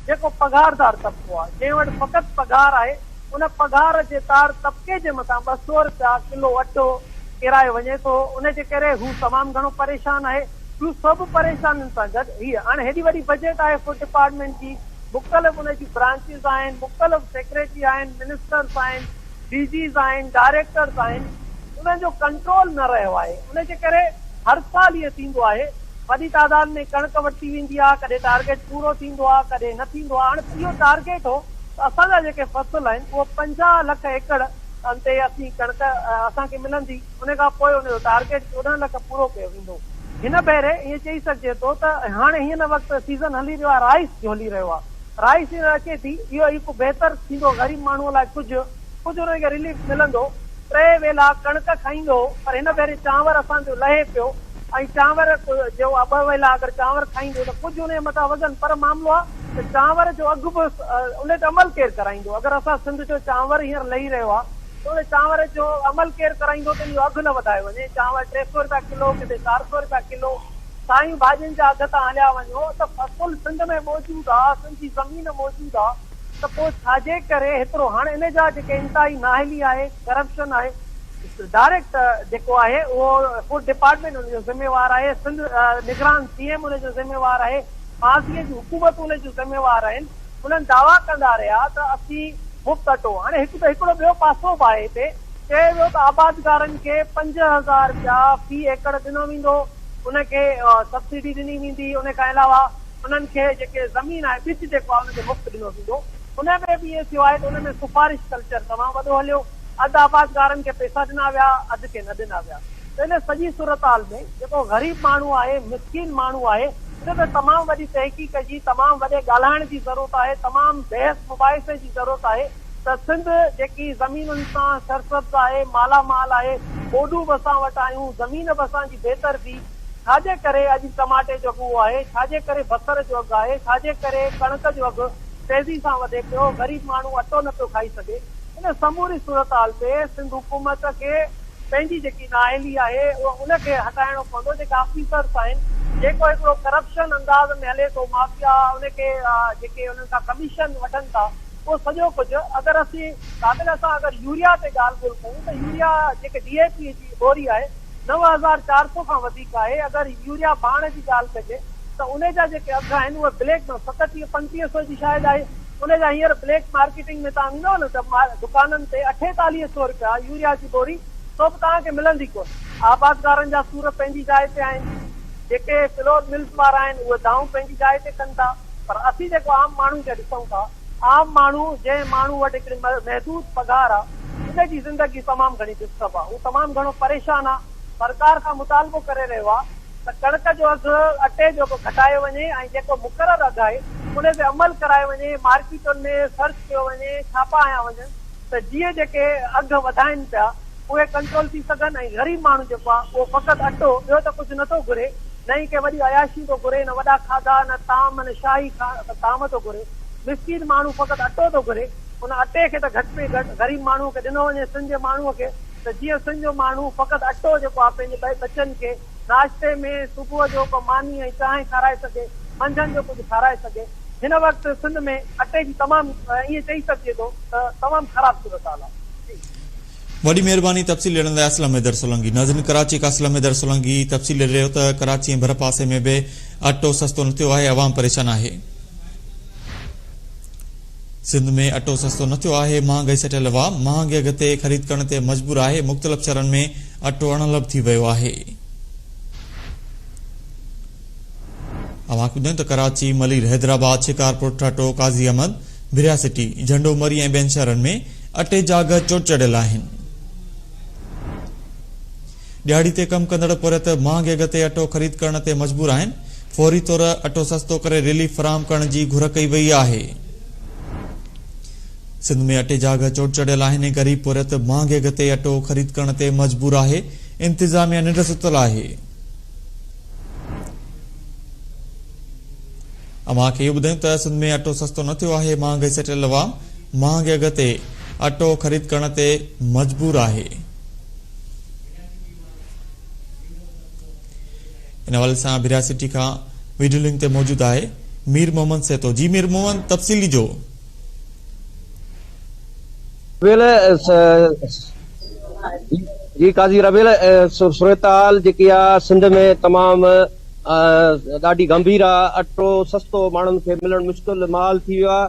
جيڪو پگهاردار طبقو آهي، جنهن وٽ فقط پگهار آهي، ان پگهار جي تار طبقي جي مٿان 200 رپيا ڪلو اٽو ڪيرايو وڃي ٿو، ان جي ڪري هو تمام گهڻو پريشان آهي. ٻيون سڀ پريشانين سان گڏ هيء هاڻي هيڏي وڏي بجيٽ آهي فوڊ ڊپارٽمينٽ جي، مختلف ان جون برانچز آهن، مختلف سيڪريٽري آهن، منسٽرز آهن، ڊي جيز آهن، ڊائريڪٽرز آهن، انهن جو ڪنٽرول نه رهيو آهي، ان جي ڪري هر سال ائين ٿيندو آهي، وڏي تعداد ۾ ڪڻڪ ورتي ويندي آهي، ڪڏهن ٽارگيٽ پورو ٿيندو آهي، ڪڏهن نه ٿيندو آهي، هاڻي اهو ٽارگيٽ هو ته اسان جا جيڪي فصل آهن اهو 50 لک ايڪڙ تي اسين ڪڻڪ اسان کي ملندي، ان کان پوء ان جو ٽارگيٽ 14 لک پورو ڪيو ويندو. هن ڀيري ائين چئي سگهجي ٿو ته هاڻي هن وقت سيزن هلي رهيو آهي رائيس جو هلي رهيو آهي، رائيس هينئر اچي ٿي، اهو هڪ بهتر ٿيندو غريب ماڻهو لاء ڪجهه ڪجهه انهن کي رليف ملندو، ٽي ويلا ڪڻڪ کائيندو هو پر هن ڀيري چانور اسان جو لهي پيو ۽ چانور جو ٻه ويلا اگر چانور کائيندو ته ڪجهه ان جي مٿان وزن پر معاملو آهي ته چانور جو اگهه به ان تي عمل ڪير ڪرائيندو اگر اسان سنڌ جو چانور هينئر لهي رهيو آهي ته ان چانور جو عمل ڪير ڪرائيندو ته ان جو اگهه نه وڌايو وڃي چانور 300 رپيا ڪلو ڪٿي 400 رپيا ڪلو سايون ڀاڄين جا اگهه تان هليا وڃو ته فصل سنڌ ۾ موجود آ سنڌ جي زمين موجود آ ته پوء ڇاجي ڪري هيترو هاڻ ان جا جيڪي انتهائي نااهلي آهي ڪرپشن آهي ڊائريڪٽ جيڪو آهي اهو فوڊ ڊپارٽمينٽ ان جو ذميوار آهي سنڌ نگران سي ايم ان جو ذميوار آهي ماضي جون حڪومتون ان جون ذميوار آهن انهن دعويٰ ڪندا رهيا ته اسين مفت اٽو هاڻي هڪ ته هڪڙو ٻيو پاسو به آهي هتي چيو ويو ته آبادگارن کي 5000 رپيا في ايڪڙ ڏنو ويندو ان کي سبسڊي ڏني ويندي ان کان علاوه انهن کي جيڪي زمين آهي ٻج جيڪو آهي ان کي مفت ڏنو ويندو ان ۾ به ائين ٿيو آهي ته ان ۾ سفارش ڪلچر تمام وڏو هليو اڌ آبادگارن کي پئسا ڏنا ويا اڌ کي نه ڏنا ويا ته ان سڄي صورتحال ۾ جيڪو غريب ماڻهو آهي مسڪين ماڻهو آهي ان تي تمام وڏي تحقيق جي تمام وڏي ڳالهائڻ جي ضرورت آهي تمام بحث مباحثي جي ضرورت آهي ته سنڌ جيڪي زمينن سان سرسبز آهي مالا مال آهي ٻوڏون به اسان وٽ آيون زمين به اسان جي بهتر ٿي ڇاجي ڪري اڄ ٽماٽي جو اگهه اهو آهي، ڇاجي ڪري بصر جو اگهه آهي، ڇاجي ڪري ڪڻڪ جو اگهه تيزي سان وڌي پيو، غريب ماڻهو اٽو نه پيو کائي سگهي. ان سموري صورتحال تي سنڌ حڪومت کي پنهنجي جيڪي نااهلي آهي ان کي هٽائڻو پوندو، جيڪا آفيسرس آهن، جيڪو هڪڙو ڪرپشن انداز ۾ هلي ٿو، مافيا ان کي جيڪي انهن کان ڪميشن وٺن ٿا، اهو سڄو ڪجهه اگر اسين قابل اسان اگر يوريا تي ڳالهه ٻولهه ڪيون ته يوريا جيڪي ڊي اي پي جي ٻوري آهي، 9400 کان وڌيڪ آهي، اگر يوريا ڀاڻ جي ڳالهه ڪجي ته ان جا جيڪي اگهه آهن اهي بليڪ ۾ 37 35 سو جي شايد آهي، ان جا هينئر بليڪ مارڪيٽنگ ۾ توهان ويندؤ نه ته دڪانن تي 48 سو رپيا يوريا جي ٻوري سو به توهان کي ملندي ڪونه. آبادگارن جا سور پنهنجي جاء تي آهن، جيڪي فلور ملز وارا آهن اهي دانهون پنهنجي جاء تي ڪن ٿا پر اسين جيڪو عام ماڻهو کي ڏسون ٿا، عام ماڻهو جنهن ماڻهو وٽ هڪڙي محدود پگهار آ ان جي زندگي تمام گهڻي ڊسٽرب آ هو تمام گهڻو پريشان آ سرڪار کان مطالبو ڪري رهيو آ ته ڪڻڪ جو اگهه اٽي جو اگهه گهٽايو وڃي ۽ جيڪو مقرر اگهه آهي ان تي عمل ڪرايو وڃي مارڪيٽن ۾ سرچ ڪيو وڃي ڇاپا هنيا وڃن ته جيئن جيڪي اگهه وڌائين پيا اهي ڪنٽرول ٿي سگهن ۽ غريب ماڻهو جيڪو آهي اهو فقط اٽو ٻيو ته ڪجهه نٿو گهري نه ئي ڪي وڏيون عياشيون ٿو گهري نه وڏا کاڌا نه طعام نه شاهي طعام ٿو گهري مسڪين ماڻهو فقط اٽو ٿو گهري ان اٽي کي ته گهٽ ۾ گهٽ غريب ماڻهو کي ڏنو وڃي سنڌ جي ماڻهو کي ته جيئن سنڌ جو ماڻهو فقط اٽو جيڪو آهي پنهنجي ٻچن کي ناشتي ۾ صبح جو ڪو ماني ۽ چانهه کارائي سگهي منجهند جو ڪجهه کارائي سگهي هن وقت سنڌ ۾ اٽي جي تمام ائين چئي سگهجي ٿو ته تمام خراب صورتحال آهي جي. وڏي مهرباني تفصيل ڏيڻ لاء اسلم حيدر سولنگي. ناظرين ڪراچي کان اسلم حيدر سولنگي تفصيل ڏئي رهيو ته ڪراچي ۽ ڀرپاسي ۾ به اٽو سستو نه ٿيو آهي عوام پريشان آهي. سنڌ ۾ اٽو سستو نه ٿيو آهي مهانگائي سٽيل عوام مهانگي اگهه تي خريد ڪرڻ تي مجبور آهي مختلف شهرن ۾ اٽو اڻلڀ ٿي ويو آهي. اوهان کي ٻڌايون ته ڪراچي، ملير، حيدرآباد، شڪارپور، ٺٽو، قاضي احمد، ڀريا سٽي، جهنڊو مري ۽ ٻين شهرن ۾ اٽي جا اگهه چوٽ چڙهيل آهن. ڏهاڙي تي ڪم ڪندڙ پورهيت مهانگي اگهه تي اٽو خريد ڪرڻ تي مجبور آهن، فوري طور اٽو سستو ڪري رليف فراهم ڪرڻ جي گهر ڪئي وئي آهي. سنڌ ۾ اٽي جا اگهه چوٽ چڙهيل آهن ۽ غريب پورهيت مهانگي اگهه تي اٽو خريد ڪرڻ تي مجبور آهي، انتظاميا ننڊ ستل آهي. اوهان کي اهو ٻڌايون ته سنڌ ۾ اٽو سستو نه ٿيو آهي، مهانگائي سٽيل عوام مهانگي اگهه تي اٽو خريد ڪرڻ تي مجبور آهي. ان حوالي سان ڀريا سٽي کان ويڊيو لنڪ تي موجود آهي مير محمد سهتو جي مير محمد تفصيل ڏجو. ربيل جي قاضي ربيل صورتحال جيڪي آ سنڌ ۾ تمام ڏاڍي گنڀير آ اٽو سستو ماڻهن کي ملڻ مشڪل محال ٿي ويو آ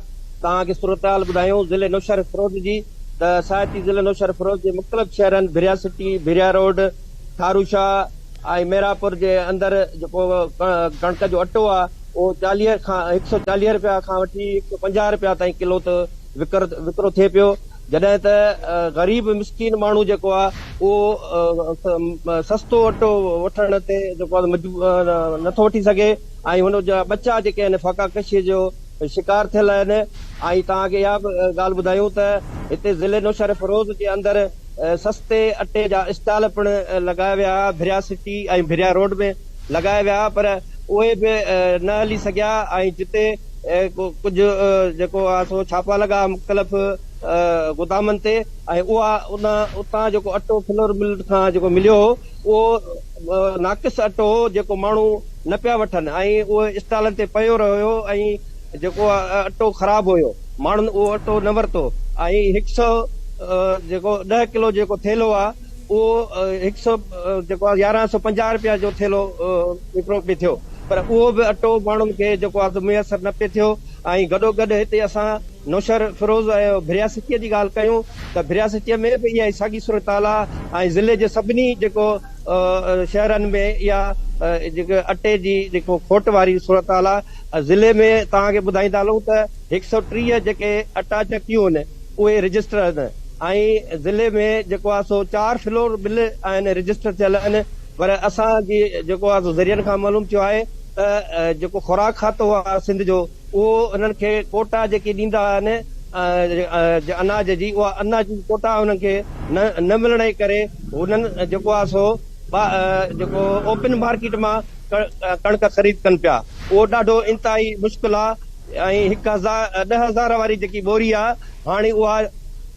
توهان کي صورتحال ٻڌايون ضلعي نوشهرفيروز جي ته ساهتي ضلعي نوشهرفيروز جي مختلف شهرن ڀريا سٽي ڀريا روڊ ٺاروشاهه ۽ ميراپور جي اندر جيڪو ڪڻڪ جو اٽو آ اهو 40 کان 140 رپيا کان وٺي 150 رپيا تائين ڪلو ته وڪرو ٿئي پيو جڏهن ته غريب مسڪين ماڻهو جيڪو آ اهو سستو اٽو وٺڻ تي جيڪو آ نٿو وٺي سگهي ۽ هن جا ٻچا جيڪي آهن فاقا ڪشي جو شڪار ٿيل آهن ۽ توهان کي اها به ڳالهه ٻڌايون ته هتي ضلعي نوشهرفيروز جي اندر سستي اٽي جا اسٽال پڻ لڳايا ويا ها، ڀريا سٽي ۽ ڀريا روڊ ۾ لڳايا ويا ها پر اهي به نه هلي سگهيا ۽ جتي ڪجهه جيڪو آهي سو ڇاپا لڳا مختلف گدامن تي ۽ اها ان اتان جيڪو اٽو فلور مل کان جيڪو مليو هو اهو ناقص اٽو هو جيڪو ماڻهو نه پيا وٺن ۽ اهو اسٽالن تي پيو رهيو ۽ جيڪو اٽو خراب هيو ماڻهن اهو اٽو نه ورتو ۽ هڪ سئو جيڪو ڏهه ڪلو جيڪو ٿيلهو آهي اهو هڪ سئو جيڪو آهي 1150 رپيا جو ٿيلهو وڪرو پئي ٿيو پر اهو به اٽو ماڻهن کي جيڪو آهي سو ميسر نه پئي ٿيو ۽ گڏو گڏ هتي اسان نوشهر فيروز ۽ ڀريا سٽيء جي ڳالهه ڪيون ته ڀريا سٽيء ۾ به اها ئي ساڳي صورتحال آهي ۽ ضلعي جي سڀني جيڪو شهرن ۾ اها جيڪو اٽي جي جيڪو کوٽ واري صورتحال آهي ضلعي ۾ توهان کي ٻڌائيندا هلون ته 130 جيڪي اٽا چڪيون آهن اهي رجسٽر آهن ۽ ضلعي ۾ جيڪو آهي سو 4 فلور مل آهن رجسٽر ٿيل آهن پر اسان جي جيڪو آهي سو ذريعن کان معلوم ٿيو آهي ته جيڪو خوراڪ کاتو آهي سنڌ جو اهو انهن کي ڪوٽا جيڪي ڏيندا آهن اناج جي اها اناج جي ڪوٽا انهن کي نه ملڻ جي ڪري هنن جيڪو آهي سو جيڪو اوپن مارڪيٽ مان ڪڻڪ خريد ڪن پيا اهو ڏاڍو انتهائي مشڪل آهي ۽ هڪ هزار 10,000 واري جيڪي ٻوري آهي هاڻي اها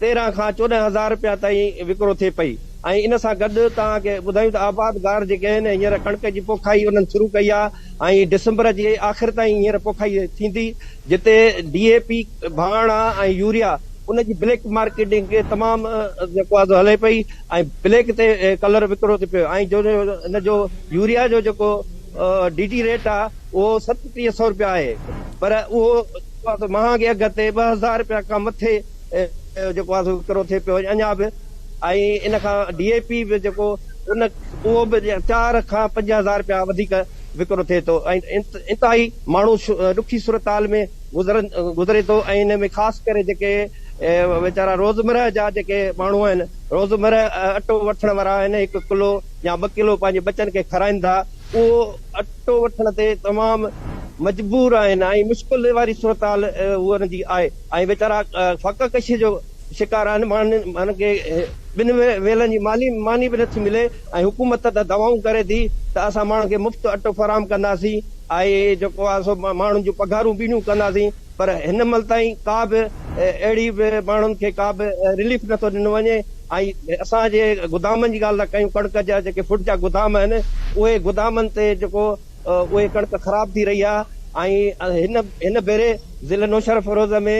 13 کان 14 هزار رپيا تائين وڪرو ٿئي پئي ۽ ان سان گڏ توهان کي ٻڌايون ته آبادگار جيڪي آهن هينئر ڪڻڪ جي پوکائي انهن شروع ڪئي آهي ۽ ڊسمبر جي آخر تائين هينئر پوکائي ٿيندي جتي ڊي اي پي ڀاڻ آهي ۽ يوريا ان جي بليڪ مارڪيٽنگ تمام جيڪو آهي هلي پئي ۽ بليڪ تي ڪلر وڪرو ٿي پيو ۽ جو ان جو يوريا جو جيڪو ڊي ٽي ريٽ آهي اهو 3700 رپيا آهي پر اهو مهانگي اگهه تي 2000 رپيا کان مٿي جيڪو آهي وڪرو ٿئي پيو اڃا به ۽ ان کان ڊي اي پي به جيڪو ان اهو به 4 کان 5 هزار رپيا وڌيڪ وڪرو ٿئي ٿو ۽ انتهائي ماڻهو ڏکي صورتحال ۾ گذرن گذري ٿو ۽ ان ۾ خاص ڪري جيڪي ويچارا روزمرهه جا جيڪي ماڻهو آهن روزمرهه اٽو وٺڻ وارا آهن هڪ ڪلو يا ٻه ڪلو پنهنجي ٻچن کي کارائن ٿا اهو اٽو وٺڻ تي تمام مجبور آهن ۽ مشڪل واري صورتحال انهن جي آهي ۽ ويچارا فاقه ڪشي جو شڪار آهن، ماڻهن کي ٻن ويلن جي مالي ماني به نٿي ملي ۽ حڪومت ته دعوائون ڪري ٿي ته اسان ماڻهن کي مفت اٽو فراهم ڪنداسين ۽ جيڪو آهي سو ماڻهن جون پگهارون ٻيڻيون ڪنداسين پر هن مهل تائين ڪا به اهڙي به ماڻهن کي ڪا به رليف نٿو ڏنو وڃي ۽ اسان جي گدامن جي ڳالهه ٿا ڪيون ڪڻڪ جا جيڪي فوڊ جا گدام آهن اهي گدامن تي جيڪو اهي ڪڻڪ خراب ٿي رهي آهي ۽ هن هن ڀيري ضلعي نوشهروفيروز ۾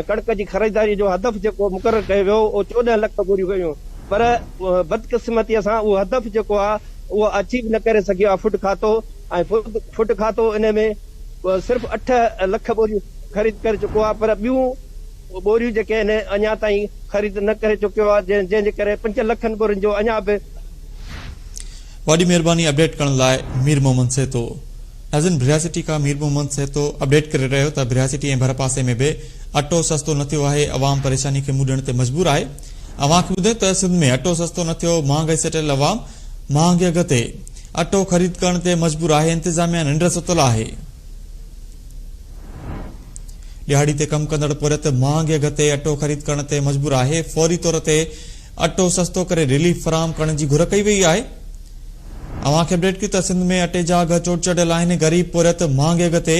ڪڻڪ جي خريداري جو هدف جيڪو مقرر ڪيو ويو اهو 14 لک ٻوريون ڪيون پر بدقسمتي سان اهو هدف جيڪو آهي اهو اچيو نه ڪري سگهيو آهي فوڊ کاتو ۽ فوڊ کاتو ان ۾ صرف 8 لک ٻوريون خريد ڪري چڪو آهي پر ٻيون ٻوريون جيڪي آهن اڃا تائين خريد نه ڪري چڪيو آهي جنهن جي ڪري 5 لکن ٻورين جو اڃا به وڏي مهرباني اپڊيٽ ڪرڻ لاء مير محمد سهتو. ناظرين ڀريا سٽي کان مير محمد سهتو اپڊيٽ ڪري رهيو ته ڀريا سٽي ۽ ڀرپاسي ۾ به اٽو سستو نه ٿيو آهي عوام پريشاني کي منهن ڏيڻ تي مجبور آهي اوهان کي ٻڌايون ته سنڌ ۾ اٽو سستو نه ٿيو مهانگائي سٽيل عوام مهانگي اگهه تي اٽو خريد ڪرڻ تي مجبور آهي انتظاميا ننڊ ستل آهي. ڏهاڙي تي ڪم ڪندڙ پورهيت مهانگي اگهه تي اٽو خريد ڪرڻ تي مجبور آهي، فوري طور تي اٽو سستو ڪري رليف فراهم ڪرڻ جي گهر ڪئي وئي آهي. اوهان کي اپڊيٽ ڪيون ته سنڌ ۾ اٽي جا اگهه چوٽ چڙهيل آهن، غريب پورهيت مهانگي اگهه تي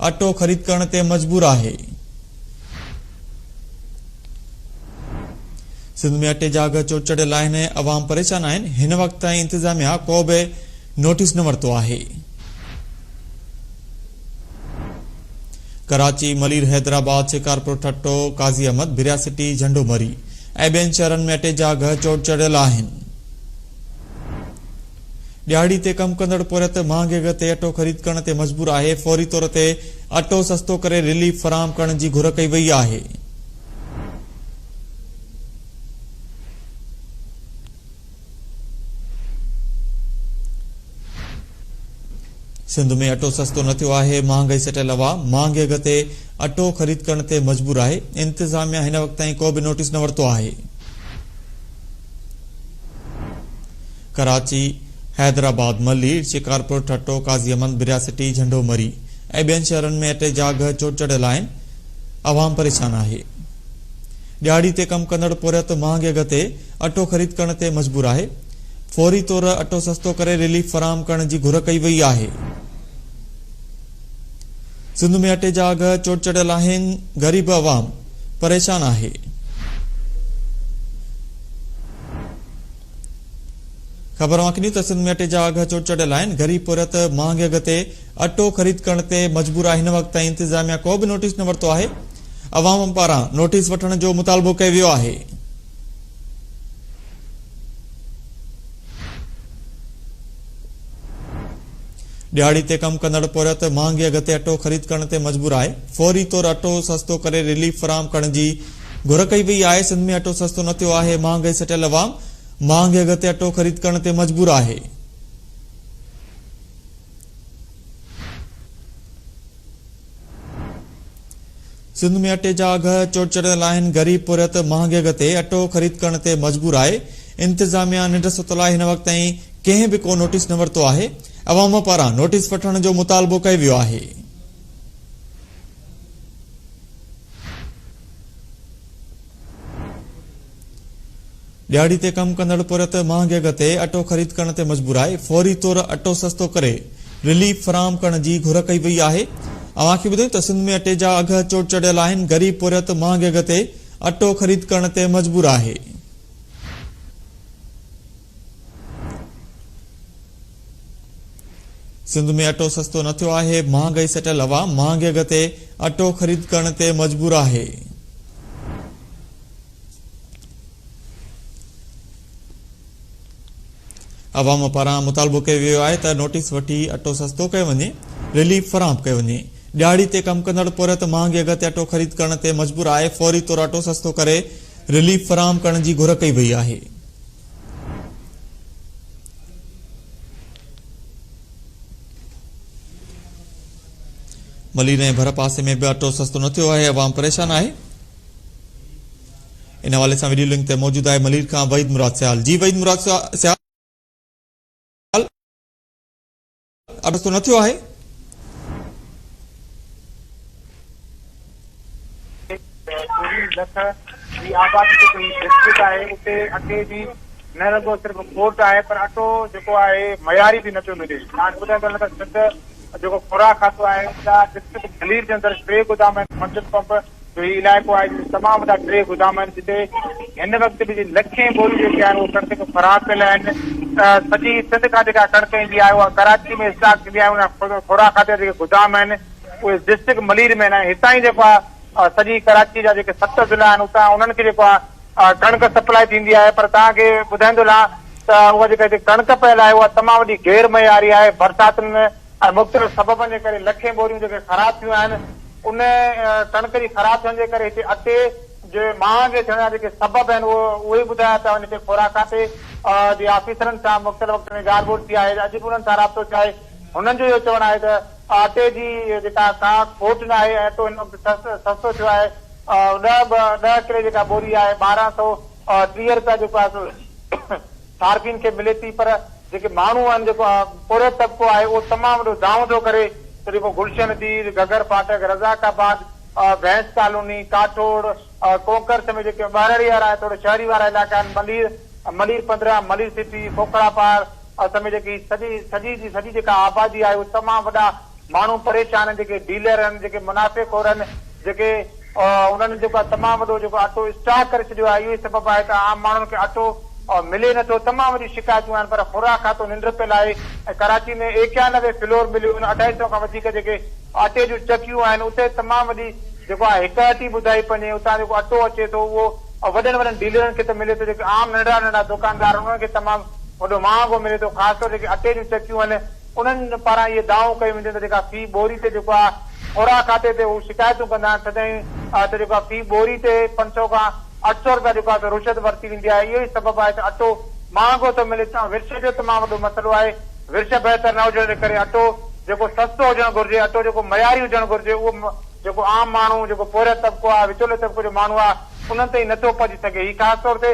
اٽو خريد ڪرڻ تي مجبور آهي. سنڌ ۾ اٽي جا اگهه چوٽ چڙهيل آهن، عوام پريشان آهن، هن وقت تائين انتظاميا ڪو به نوٽيس نه ورتو آهي. ڪراچي، ملير، حيدرآباد، شڪارپور، ٺٽو، قاضي احمد، ڀريا سٽي، جهنڊو مري ۽ ٻين شهرن ۾ اٽي جا اگهه چوٽ چڙهيل آهن. ڏهاڙي تي ڪم ڪندڙ پورهيت مهانگي اگهه تي اٽو خريد ڪرڻ تي مجبور آهي، فوري طور تي اٽو سستو ڪري رليف فراهم ڪرڻ جي گهر ڪئي وئي آهي. سنڌ ۾ اٽو سستو نه ٿيو آهي، مهانگائي سٽيل عوام مهانگي اگهه تي اٽو خريد ڪرڻ تي مجبور آهي، انتظاميا هن وقت تائين ڪو به نوٽيس نه ورتو آهي. ڪراچي، حيدرآباد، ملير، شڪارپور، ٺٽو، قاضي احمد، بريا سٽي، جهنڊو مري ۽ ٻين شهرن ۾ اٽي جا اگهه چوٽ چڙهيل آهن، عوام پريشان آهي. ڏهاڙي تي ڪم ڪندڙ پورهيت مهانگي اگهه تي اٽو خريد ڪرڻ تي مجبور آهي، فوري طور اٽو سستو ڪري رليف فراهم ڪرڻ جي گهر ڪئي وئي آهي. سنڌ ۾ اٽي جا اگهه چوٽ چڙهيل آهن، غريب عوام پريشان آهي. خبر اوهان کي ڏيون ته سنڌ ۾ اٽي جا اگهه چوٽ چڙهيل آهن، غريب پورهيت مهانگي اگهه تي اٽو خريد ڪرڻ تي مجبور آهي، هن وقت تائين انتظاميا ڪو به نوٽيس نه ورتو آهي، عوام پاران نوٽيس وٺڻ جو مطالبو ڪيو ويو آهي. ڏهاڙي تي ڪم ڪندڙ پورهيت مهانگي اگهه تي اٽو خريد ڪرڻ تي مجبور آهي، فوري طور اٽو سستو ڪري رليف فراهم ڪرڻ جي گهر ڪئي وئي آهي، سنڌ ۾ اٽو سستو نه ٿيو آهي، مهانگائي سٽيل عوام مهانگي اگهه تي اٽو خريد ڪرڻ تي مجبور آهي. سنڌ ۾ اٽي جا اگهه چوٽ چڙهيل آهن، غريب پورهيت مهانگي اگهه تي اٽو خريد ڪرڻ تي مجبور آهي، انتظاميا ننڊ ستل آهي، هن وقت تائين ڪنهن به ڪو نوٽيس نه ورتو آهي، عوام پاران نوٽيس وٺڻ جو مطالبو ڪيو ويو آهي. ڏهاڙي تي ڪم ڪندڙ پورهيت مهانگي اگهه تي اٽو خريد ڪرڻ تي مجبور آهي، فوري طور اٽو سستو ڪري رليف فراهم ڪرڻ جي گهر ڪئي وئي آهي. اوهان کي ٻڌايون ته سنڌ ۾ اٽي جا اگهه چوٽ چڙهيل آهن، غريب پورهيت مهانگي اگهه تي اٽو خريد ڪرڻ تي مجبور آهي. سنڌ ۾ اٽو سستو نه ٿيو آهي، مهانگائي سٽيل عوام مهانگي اگهه تي اٽو خريد ڪرڻ تي مجبور آهي. عوام پاران مطالبو ڪيو ويو آهي ته نوٽيس وٺي اٽو سستو ڪيو وڃي، رليف فراهم ڪيو وڃي. ڏهاڙي تي ڪم ڪندڙ پورهيت مهانگي اگهه تي اٽو خريد ڪرڻ تي مجبور آهي، فوري طور اٽو سستو ڪري رليف فراهم ڪرڻ جي گهر ڪئي وئي آهي. ملير ۽ ڀرپاسي ۾ به اٽو سستو نه ٿيو آهي، عوام پريشان آهي. ان حوالي سان وڊيو لنڪ تي موجود آهي ملير کان وحيد مراد سيال جي وحيد مراد سيال اٽو سستو نه ٿيو آهي. 24 لک جي آبادي جيڪو هي ڊسٽرڪٽ آهي اتي اٽي جي نه رڳو صرف کوٽ آهي پر اٽو جيڪو آهي معياري به نه پيو ملي. توهان کي ٻڌائيندو هلان ته سنڌ جيڪو خوراڪ کاتو آهي ان جا ڊسٽرڪٽ ملير جي اندر ٽي گودام آهن منزل پمپ جو هي علائقو آهي جتي تمام وڏا ٽي گودام آهن جتي هن وقت به لکين ٻوريون جيڪي آهن اهي ڪڻڪ جون خراب پيل آهن ته سڄي سنڌ کان جيڪا ڪڻڪ ايندي آهي اها ڪراچي ۾ اسٽاڪ ٿيندي آهي ان خوراڪ کاتي جا جيڪي گودام آهن اهي ڊسٽرڪٽ ملير ۾ آهن ۽ هتان ئي جيڪو آهي سڄي ڪراچي جا جيڪي ست ضلعا آهن اتان انهن کي جيڪو آهي ڪڻڪ سپلائي ٿيندي آهي پر توهان کي ٻڌائيندو هلان ته اها جيڪا هتي ڪڻڪ پيل آهي اها تمام وڏي غير معياري آهي برساتن ۽ مختلف سببن جي ڪري لکين ٻوريون جيڪي خراب ٿيون آهن ان ڪڻڪ جي خراب ٿيڻ جي ڪري هتي اٽي جي مهانگي ٿيڻ جا جيڪي سبب آهن اهي ئي ٻڌايا پيا وڃن هتي خوراڪ کاتي جي آفيسرن سان مختلف وقت ۾ ڳالهه ٻولهه ٿي آهي اڄ به انهن سان رابطو ٿيو آهي هنن جو اهو چوڻ آهي ته اٽي جي جيڪا ڪا کوٽ نه آهي ۽ اٽو هن وقت سستو ٿيو آهي ڏهه ڪلي جيڪا ٻوري آهي 1230 رپيا جيڪو آهي سو صارفين کي ملي ٿي پر جيڪي ماڻهو آهن جيڪو پورهيت طبقو آهي اهو تمام وڏو دانهون ٿو ڪري ته جيڪو گلشن دير، گهگهر ڦاٽڪ، رزاق آباد، ڀينس ڪالوني، ڪاٺوڙ، ڪونڪر سميت جيڪي ٻهراڙي وارا ۽ توڙي شهري وارا علائقا آهن ملير، ملير 15، ملير سٽي، کوکرا پار سميت جيڪي سڄي سڄي جي سڄي جيڪا آبادي آهي اهي تمام وڏا ماڻهو پريشان آهن جيڪي ڊيلر آهن جيڪي منافعي خور آهن جيڪي انهن جيڪو آهي تمام وڏو جيڪو اٽو اسٽاڪ ڪري ڇڏيو آهي اهو ئي سبب آهي ته عام ماڻهن کي اٽو ملي نٿو، تمام وڏيون شڪايتون آهن پر خوراڪ کاتو ننڊ پيل آهي ۽ ڪراچي ۾ 91 فلور مليون آهن، اڍائي سئو کان وڌيڪ جيڪي اٽي جون چڪيون آهن اتي تمام وڏي جيڪو آهي هڪ اٽي ٻڌائي پڃي اتان جيڪو اٽو اچي ٿو اهو وڏن وڏن ڊيلرن کي ته ملي ٿو جيڪي عام ننڍڙا ننڍڙا دڪاندار آهن انهن کي تمام وڏو مهانگو ملي ٿو خاص طور جيڪي اٽي جون چڪيون آهن انهن پاران اهي دانهون ڪيون وينديون ته جيڪا في ٻوري تي جيڪو آهي خوراڪ کاتي تي هو شڪايتون ڪندا آهن سدائين ته جيڪو آهي في ٻوري تي 500 کان 800 رپيا جيڪو آهي سو رشوت ورتي ويندي آهي اهو ئي سبب آهي ته اٽو مهانگو ٿو ملي ورڇ جو تمام وڏو مسئلو آهي ورڇ بهتر نه هجڻ جي ڪري اٽو جيڪو سستو هجڻ گهرجي اٽو جيڪو معياري هجڻ گهرجي اهو جيڪو عام ماڻهو جيڪو پورهيت طبقو آهي وچولي طبقي جو ماڻهو آهي انهن تائين نٿو پهچي سگهي هي خاص طور تي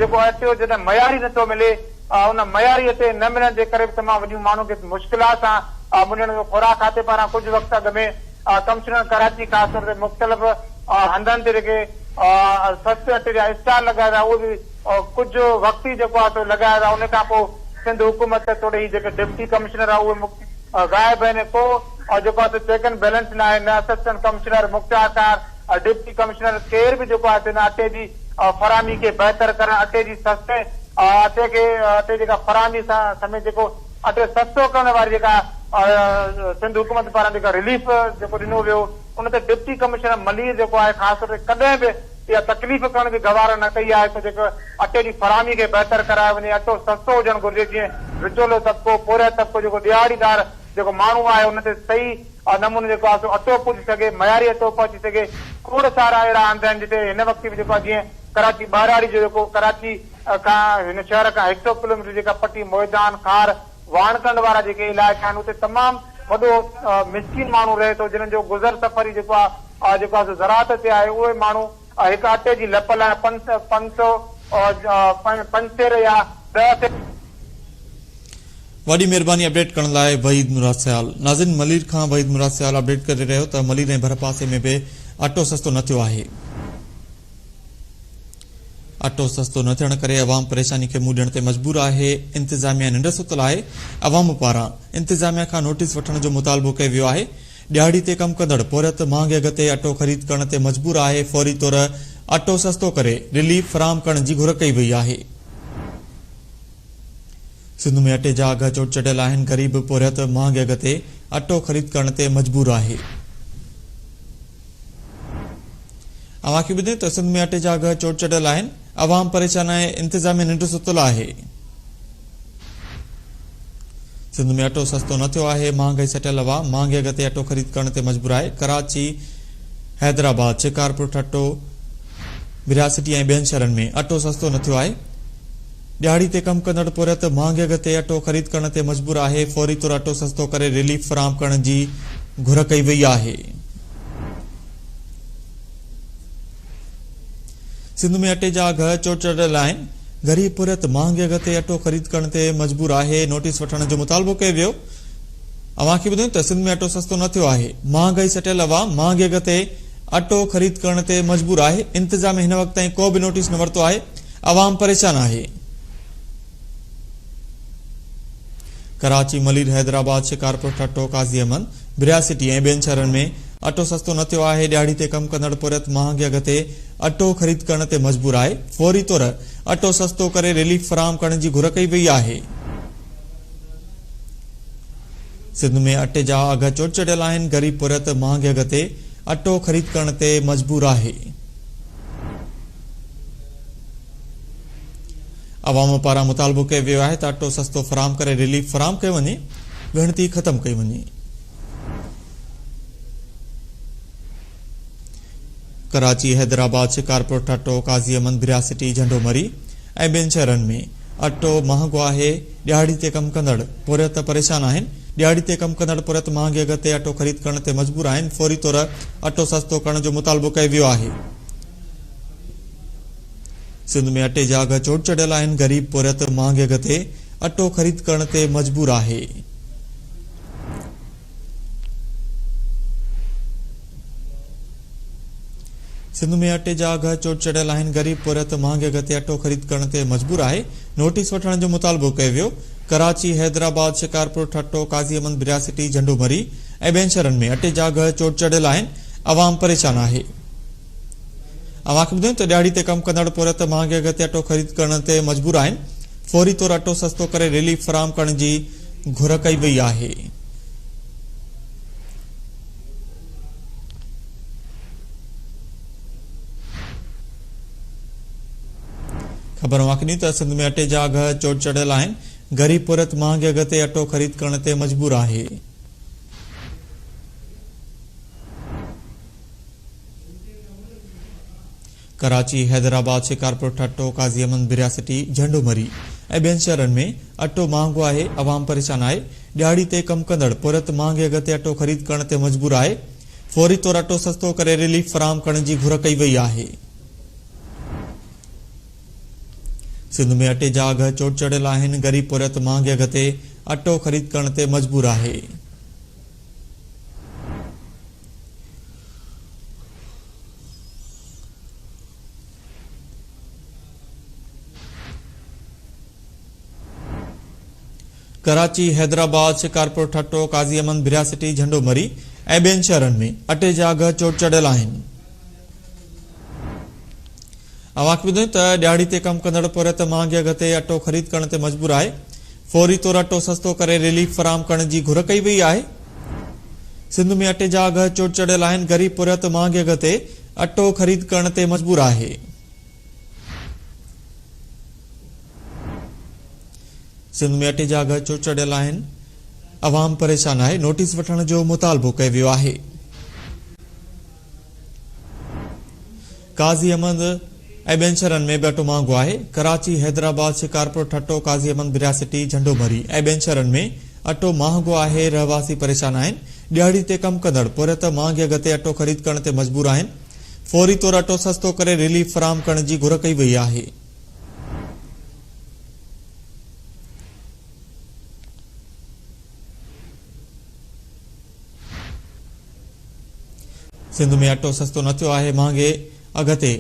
جيڪو اٽو جڏهن معياري نٿو ملي ان معياري اٽي نه ملڻ جي ڪري به تمام وڏيون ماڻهن کي مشڪلات سان منهن ڏيڻو خوراڪ کاتي پاران ڪجهه وقت اڳ ۾ ڪمشنر ڪراچي خاص طور تي مختلف هنڌن تي جيڪي سستي اٽي جا اسٽال لڳايا ويا اهي به ڪجهه وقتي جيڪو آهي سو لڳايا ويا ان کان پوء سنڌ حڪومت توڙي هي جيڪي ڊپٽي ڪمشنر آهي اهي غائب آهن ڪو جيڪو آهي سو چيڪ اينڊ بيلنس نه آهي نه اسسٽنٽ ڪمشنر مختيارڪار ڊپٽي ڪمشنر ڪير به جيڪو آهي سو ان اٽي جي فراهمي کي بهتر ڪرڻ اٽي جي سستي اٽي کي اٽي جيڪا فراهمي سان سميت جيڪو اٽو سستو ڪرڻ واري جيڪا سنڌ حڪومت پاران جيڪا رليف جيڪو ڏنو ويو ان تي ڊپٽي ڪمشنر ملير جيڪو آهي خاص طور تي ڪڏهن به اها تڪليف ڪرڻ به گوارا نه ڪئي آهي ته جيڪو اٽي جي فراهمي کي بهتر ڪرايو وڃي اٽو سستو هجڻ گهرجي جيئن وچولو طبقو پورهيت طبقو جيڪو ڏهاڙيدار جيڪو ماڻهو آهي ان تي صحيح نموني جيڪو آهي سو اٽو پهچي سگهي معياري اٽو پهچي سگهي کوڙ سارا اهڙا هنڌ آهن جتي هن وقت به جيڪو آهي جيئن ڪراچي ٻهراڙي جو جيڪو ڪراچي کان هن شهر کان هڪ سئو ڪلوميٽر جيڪا پٽي موئدان، خار، واڻڪنڊ وارا جيڪي علائقا آهن اتي تمام وڏو مسڪين ماڻهو رهي ٿو جنھن جو گذر سفر ئي جيڪو آهي جيڪو آهي سو زراعت تي آهي اهي ماڻهو هڪ اٽي جي لپ لاء 500 پنج سير يا ڏهه سير. وڏي مھرباني اپڊيٽ ڪرڻ لاء وحيد مراد سيال. ناظرين ملير کان وحيد مراد سيال اپڊيٽ ڪري رهيو ته ملير ۽ ڀرپاسي ۾ به اٽو سستو نه ٿيو آهي. اٽو سستو نه ٿيڻ ڪري عوام پريشاني کي منهن ڏيڻ تي مجبور آهي، انتظاميا ننڊ ستل آهي، عوام پاران انتظاميا کان نوٽيس وٺڻ جو مطالبو ڪيو ويو آهي، ڏهاڙي تي ڪم ڪندڙ پورهيت مهانگي اگهه تي اٽو خريد ڪرڻ تي مجبور آهي، فوري طور اٽو سستو ڪري رليف فراهم ڪرڻ جي گهر ڪئي وئي آهي. سنڌ ۾ اٽي جا اگهه چوٽ چڙهيل آهن، غريب پورهيت مهانگي اگهه تي اٽو خريد ڪرڻ تي مجبور آهي. اوهان کي ٻڌايون ته سنڌ ۾ اٽي جا اگهه چوٽ چڙهيل آهن، عوام پريشان آهي، انتظاميه ننڊ ستل آهي. سنڌ ۾ اٽو سستو نه ٿيو آهي، مهانگائي سٽيل عوام مهانگي اگهه تي اٽو خريد ڪرڻ تي مجبور آهي، ڪراچي، حيدرآباد، شڪارپور، ٺٽو، ڀريا سٽي ۽ ٻين شهرن ۾ اٽو سستو نه ٿيو آهي، ڏهاڙي تي ڪم ڪندڙ پورهيت مهانگي اگهه تي اٽو خريد ڪرڻ تي مجبور آهي، فوري طور اٽو سستو ڪري رليف فراهم ڪرڻ جي گهر ڪئي وئي آهي. سنڌ ۾ اٽي جا اگهه چوٽ چڙهيل آهن، غريب پورهيت مهانگي اگهه تي اٽو خريد ڪرڻ تي مجبور آهي، نوٽيس وٺڻ جو مطالبو ڪيو ويو. اوهان کي ٻڌايون ته سنڌ ۾ اٽو سستو نه ٿيو آهي، مهانگائي سٽيل عوام مهانگي اگهه تي اٽو خريد ڪرڻ تي مجبور آهي، انتظاميه هن وقت تائين ڪو به نوٽيس نه ورتو آهي، عوام پريشان آهي. ڪراچي، ملير، حيدرآباد، شڪارپور، ٺٽو، قاضي احمد، ڀريا سٽي ۽ ٻين شهرن ۾ اٽو سستو نه ٿيو آهي، ڏهاڙي تي ڪم ڪندڙ پورهيت مهانگي اگهه تي اٽو خريد ڪرڻ تي مجبور آهي، فوري طور اٽو سستو ڪري رليف فراهم ڪرڻ جي گهر ڪئي وئي آهي. سنڌ ۾ اٽي جا اگهه چوٽ چڙهيل آهن، غريب پورهيت مهانگي اگهه تي اٽو خريد ڪرڻ تي مجبور آهي. عوام پاران مطالبو ڪيو ويو آهي ته اٽو سستو فراهم ڪري رليف فراهم ڪيو وڃي، ڳڻتي ختم ڪئي وڃي. ڪراچي، حيدرآباد، شڪارپور، ٺٽو، قاضي احمد، ڀريا سٽي، جهنڊو مري ۽ ٻين شهرن ۾ اٽو مهانگو آهي، ڏهاڙي تي ڪم ڪندڙ پورهيت پريشان آهن، ڏهاڙي تي ڪم ڪندڙ پورهيت مهانگي اگهه تي اٽو خريد ڪرڻ تي مجبور آهن، فوري طور اٽو سستو ڪرڻ جو مطالبو ڪيو ويو آهي. سنڌ ۾ اٽي جا اگهه چوٽ چڙهيل آهن، غريب پورهيت مهانگي اگهه تي اٽو خريد ڪرڻ تي مجبور آهي. سنڌ ۾ اٽي جا اگهه چوٽ چڙهيل آهن، غريب پورهيت مهانگي اگهه تي اٽو خريد ڪرڻ تي مجبور آهي، نوٽيس وٺڻ جو مطالبو ڪيو ويو، ڪراچي، حيدرآباد، شڪارپور، ٺٽو، قاضي احمد، ڀريا سٽي، جهنڊو مري ۽ ٻين شهرن ۾ اٽي جا اگهه چوٽ چڙهيل آهن، عوام پريشان آهي. اوهان کي ٻڌايون ته ڏهاڙي تي ڪم ڪندڙ پورهيت مهانگي اگهه تي اٽو خريد ڪرڻ تي مجبور آهن، فوري طور اٽو سستو ڪري رليف فراهم ڪرڻ جي گهر ڪئي وئي آهي. خبر اوهان کي ڏيون ته سنڌ ۾ اٽي جا اگهه چوٽ چڙهيل آهن، غريب پورهيت مهانگي اگهه تي اٽو خريد ڪرڻ تي مجبور آهي. ڪراچي، حيدرآباد، شڪارپور، ٺٽو، قاضي احمد، ڀريا سٽي، جهنڊو مري ۽ ٻين شهرن ۾ اٽو مهانگو آهي، عوام پريشان آهي، ڏهاڙي تي ڪم ڪندڙ پورهيت مهانگي اگهه تي اٽو خريد ڪرڻ تي مجبور آهي، فوري طور اٽو سستو ڪري رليف فراهم ڪرڻ جي گهر ڪئي وئي آهي. سنڌ ۾ اٽي جا اگهه چوٽ چڙهيل آهن، غريب پورهيت مهانگي اگهه تي اٽو خريد ڪرڻ تي مجبور آهي. ڪراچي، حيدرآباد، شڪارپور، ٺٽو، قاضي احمد، ڀريا سٽي، جهنڊو مري ۽ ٻين شهرن ۾ اٽي جا اگهه چوٽ چڙهيل آهن. اوهان کي ٻڌايون ته ڏهاڙي تي ڪم ڪندڙ پورهيت مهانگي اگهه تي اٽو خريد ڪرڻ تي مجبور آهي، فوري طور اٽو سستو ڪري رليف فراهم ڪرڻ جي گهر ڪئي وئي آهي. سنڌ ۾ اٽي جا اگهه چوٽ چڙهيل آهن، غريب پورهيت مهانگي اگهه تي اٽو خريد ڪرڻ تي مجبور آهي. سنڌ ۾ اٽي جا اگهه چوٽ چڙهيل آهن، عوام پريشان آهي، نوٽيس وٺڻ جو مطالبو ڪيو ويو آهي. قاضي احمد ۽ ٻين شهرن ۾ به اٽو مهانگو آهي. ڪراچي، حيدرآباد، شڪارپور، ٺٽو، قاضي احمد، ڀريا سٽي، جهنڊو مري ۽ ٻين شهرن ۾ اٽو مهانگو آهي، رهواسي پريشان آهن، ڏهاڙي تي ڪم ڪندڙ پورهيت مهانگي اگهه تي اٽو خريد ڪرڻ تي مجبور آهن، فوري طور اٽو سستو ڪري رليف فراهم ڪرڻ جي گهر ڪئي وئي آهي. سنڌ ۾ اٽو سستو نه ٿيو آهي، مهانگي اگهه تي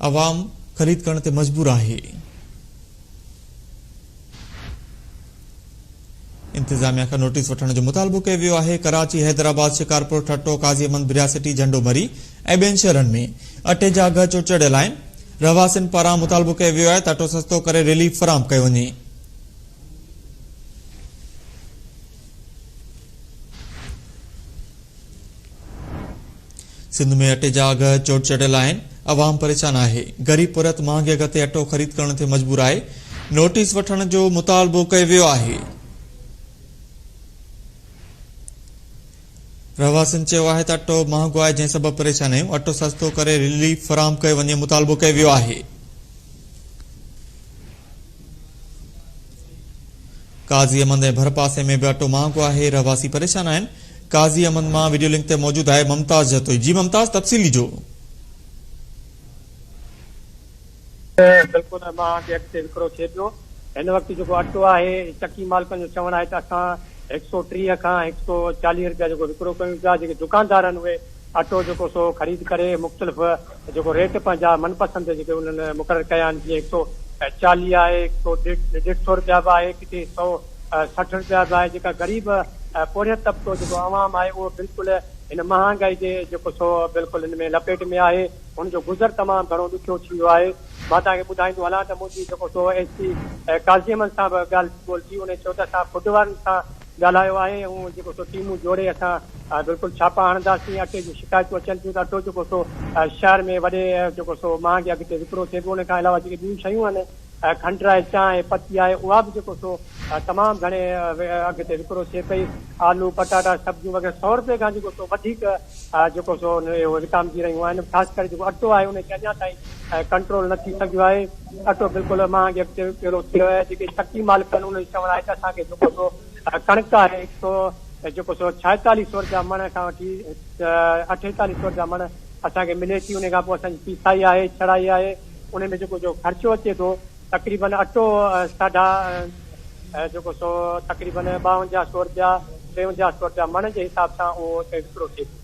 عوام خريد ڪرڻ تي مجبور آهي. انتظاميا کان نوٽيس وٺڻ جو مطالبو ڪيو ويو آهي. ڪراچي، حيدرآباد، شڪارپور، ٺٽو، قاضي احمد، ڀريا سٽي، جهنڊو مري ۽ ٻين شهرن ۾ اٽي جا اگهه چوٽ چڙهيل آهن. رهواسين پاران مطالبو ڪيو ويو آهي ته اٽو سستو ڪري رليف فراهم ڪيو وڃي. سنڌ ۾ اٽي جا اگهه چوٽ چڙهيل آهن، عوام پريشان آهي، غريب پورهيت مهانگي اگهه تي اٽو خريد ڪرڻ تي مجبور آهي، نوٽيس وٺڻ جو مطالبو ڪيو ويو آهي. رهواسين چيو آهي ته اٽو مهانگو آهي جنهن سبب پريشان آهيون، اٽو سستو ڪري رليف فراهم ڪيو وڃي مطالبو ڪيو ويو آهي. قاضي احمد ۽ ڀرپاسي ۾ به اٽو مهانگو آهي، رهواسي پريشان آهن، قاضي احمد مان وڊيو لنڪ تي موجود آهي ممتاز جتوئي، جي ممتاز تفصيل ڏجو. بلڪل مهانگي اگهه تي وڪرو ٿئي پيو، هن وقت جيڪو اٽو آهي چڪي مالڪن جو چوڻ آهي ته اسان هڪ سئو 30 کان هڪ سئو 40 رپيا جيڪو وڪرو ڪيون پيا، جيڪي دڪاندار آهن اهي اٽو جيڪو سو خريد ڪري مختلف جيڪو ريٽ پنهنجا من پسند جيڪي انهن مقرر ڪيا آهن جيئن هڪ سئو 40 آهي هڪ سئو ڏيڍ سئو رپيا به آهي ڪٿي 160 رپيا به آهي جيڪا غريب پورهيت طبقو جيڪو عوام آهي اهو بلڪل هن مهانگائي جي جيڪو سو بلڪل هن ۾ لپيٽ ۾ آهي هن جو گذر تمام گهڻو ڏکيو ٿي ويو آهي مان توهان کي ٻڌائيندو هلان ته منهنجي جيڪو سو ايس پي قاضي احمد سان به ڳالهه ٻولهه ٿي انهي چيو ته اسان فوڊ وارن سان ڳالهايو آهي ۽ جيڪو سو ٽيمون جوڙي اسان بلڪل ڇاپا هڻنداسين، اٽي جون شڪايتون اچن ٿيون ته اٽو جيڪو سو شهر ۾ وڏي جيڪو سو مهانگي اگهه تي وڪرو ٿئي پيو، ان کان علاوه جيڪي ٻيون شيون آهن کنڊ آهي، چانهه پتي آهي اها به جيڪو سو تمام گهڻي اگهه تي وڪرو ٿئي پئي، آلو، پٽاٽا، سبزيون وغيره سئو رپئي کان جيڪو سو وڌيڪ جيڪو سو اهي وڪامجي رهيون آهن، خاص ڪري جيڪو اٽو آهي ان کي اڃا تائين ڪنٽرول نه ٿي سگهيو آهي، اٽو بلڪل مهانگي اگهه تي وڪرو ٿي رهيو آهي، جيڪي چڪي مالڪ آهن انهن جو چوڻ آهي ته اسان کي جيڪو سو ڪڻڪ آهي هڪ سئو جيڪو سو ڇائيتاليهه سئو رپيا مڻ کان وٺي اٺيتاليهه سئو رپيا مڻ اسان کي ملي ٿي، ان کان پوء اسان جي پيسائي آهي، ڇڙائي آهي، ان ۾ جيڪو جو خرچو اچي ٿو تقريبن اٽو ساڍا جيڪو سو تقريبن 52 سئو رپيا 53 سئو رپيا مڻ جي حساب سان اهو اتي وڪرو ٿئي ٿو.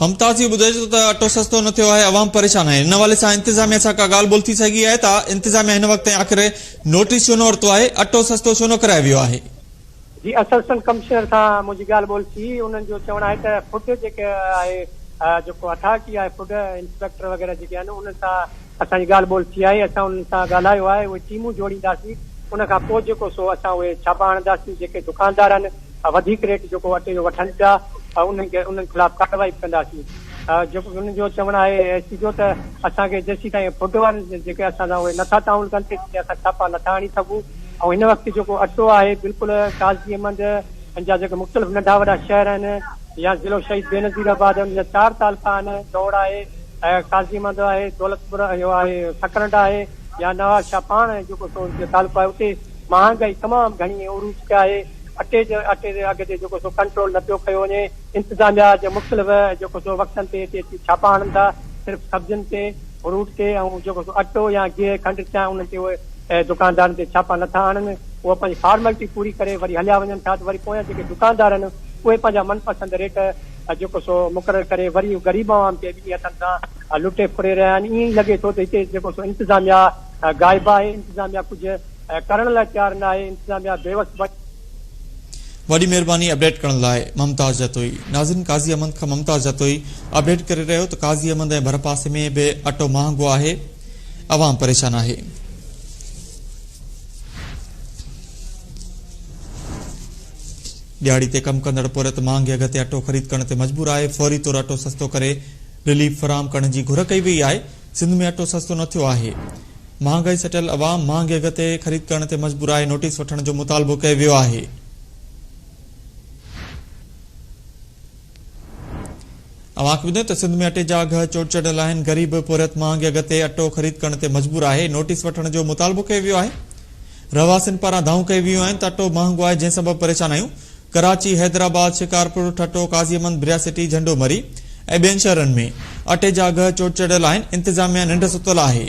ممتاز اهو ٻڌائي ٿو ته اٽو سستو نه ٿيو آهي عوام پريشان آهي ان حوالي سان انتظاميا سان ڪا ڳالهه ٻولهه ٿي سگهي آهي ته انتظاميا هن وقت تائين آخر نوٽيس ڇو نه ورتو آهي اٽو سستو ڇو نه ڪرايو ويو آهي. جي اسسٽنٽ ڪمشنر سان منهنجي ڳالهه ٻولهه ٿي انهن جو چوڻ آهي ته فوڊ جيڪي آهي جيڪو اٿارٽي آهي فوڊ انسپيڪٽر وغيره جيڪي آهن انهن سان اسان جي ڳالهه ٻولهه ٿي آهي اسان انهن سان ڳالهايو آهي اهي ٽيمون جوڙينداسين ان کان پوء جيڪو سو اسان اهي ڇاپا هڻنداسين جيڪي دڪاندار آهن وڌيڪ ريٽ جيڪو اٽي جو وٺن پيا انهن کي انهن خلاف ڪارروائي به ڪنداسين جيڪو انهن جو چوڻ آهي ايس سي جو ته اسان کي جيسيتائين فوڊ وارن جيڪي اسان سان اهي نٿا تعاون ڪن تيسيتائين اسان ڇاپا نٿا هڻي سگهون ۽ هن وقت جيڪو اٽو آهي بلڪل قاضي احمد ان جا جيڪي مختلف ننڍا وڏا شهر آهن يا ضلعو شهيد بينظير آباد ان جا چار تعلقا آهن دوڙ آهي ۽ قاضي احمد آهي دولتپور اهو آهي سڪرنڊ آهي يا نواب شاهه پاڻ جيڪو سو تعلقو آهي اتي مهانگائي تمام گهڻي عروج تي آهي اٽي جي اٽي جي اگهه تي جيڪو سو ڪنٽرول نه پيو ڪيو وڃي انتظاميا جي مختلف جيڪو سو وقتن تي هتي اچي ڇاپا هڻن ٿا صرف سبزين تي فروٽ تي ۽ جيڪو سو اٽو يا گيهه کنڊ چانهه انهن تي اهي دڪاندارن تي ڇاپا نٿا هڻن، اهي پنهنجي فارملٽي پوري ڪري وري هليا وڃن ٿا ته وري پويان جيڪي دڪاندار آهن اهي پنهنجا من پسند ريٽ جيڪو سو مقرر ڪري وري غريب عوام کي ٻنهي هٿن سان لٽي ڦري رهيا آهن ائين ئي لڳي ٿو ته هتي جيڪو سو انتظاميا غائب آهي انتظاميا ڪجهه ڪرڻ لاء تيار نه آهي انتظاميا بيوس بڻجي وڏي مهرباني اپڊيٽ ڪرڻ لاء ممتاز جتوئي. ناظرين قاضي احمد کان ممتاز جتوئي اپڊيٽ ڪري رهيو ته قاضي احمد ۽ ڀرپاسي ۾ به اٽو مهانگو آهي. عوام پريشان آهي. ڏهاڙي تي ڪم ڪندڙ پورهيت مهانگي اگهه تي اٽو خريد ڪرڻ تي مجبور آهي، فوري طور اٽو سستو ڪري رليف فراهم ڪرڻ جي گهر ڪئي وئي آهي، سنڌ ۾ اٽو سستو نه ٿيو آهي، مهانگائي سٽيل عوام مهانگي اگهه تي خريد ڪرڻ تي مجبور آهي، نوٽيس وٺڻ جو مطالبو ڪيو ويو آهي. اوهان کي ٻڌايون ته سنڌ ۾ اٽي جا اگهه چوٽ چڙهيل آهن، غريب پورهيت مهانگي اگهه تي اٽو خريد ڪرڻ تي مجبور آهي، نوٽيس وٺڻ جو مطالبو ڪيو ويو آهي، رهواسين پاران دانهون ڪيون ويون آهن ته اٽو مهانگو آهي جنهن سبب پريشان آهيون، ڪراچي، حيدرآباد، شڪارپور، ٺٽو، قاضي احمد، ڀريا سٽي، جهنڊو مري ۽ ٻين شهرن ۾ اٽي جا اگهه چوٽ چڙهيل آهن، انتظاميا ننڊ ستل آهي.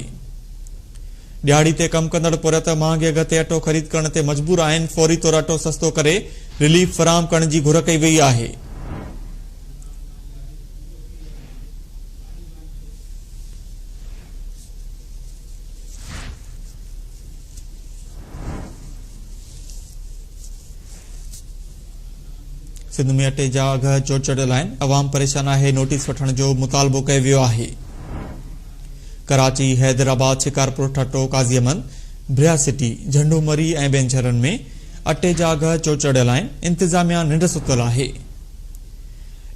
ڏهاڙي تي ڪم ڪندڙ پورهيت مهانگي اگهه تي اٽو خريد ڪرڻ تي مجبور آهن، فوري طور اٽو سستو ڪري رليف فراهم ڪرڻ جي گهر ڪئي وئي آهي. سنڌ ۾ اٽي جا اگهه چوٽ چڙهيل آهن، عوام پريشان آهي، نوٽيس وٺڻ جو مطالبو ڪيو ويو آهي. ڪراچي، حيدرآباد، شڪارپور، ٺٽو، قاضي احمد، ڀريا سٽي، جهنڊو مري ۽ ٻين شهرن ۾ اٽي جا اگهه چوٽ چڙهيل آهن، انتظاميا ننڊ ستل آهي.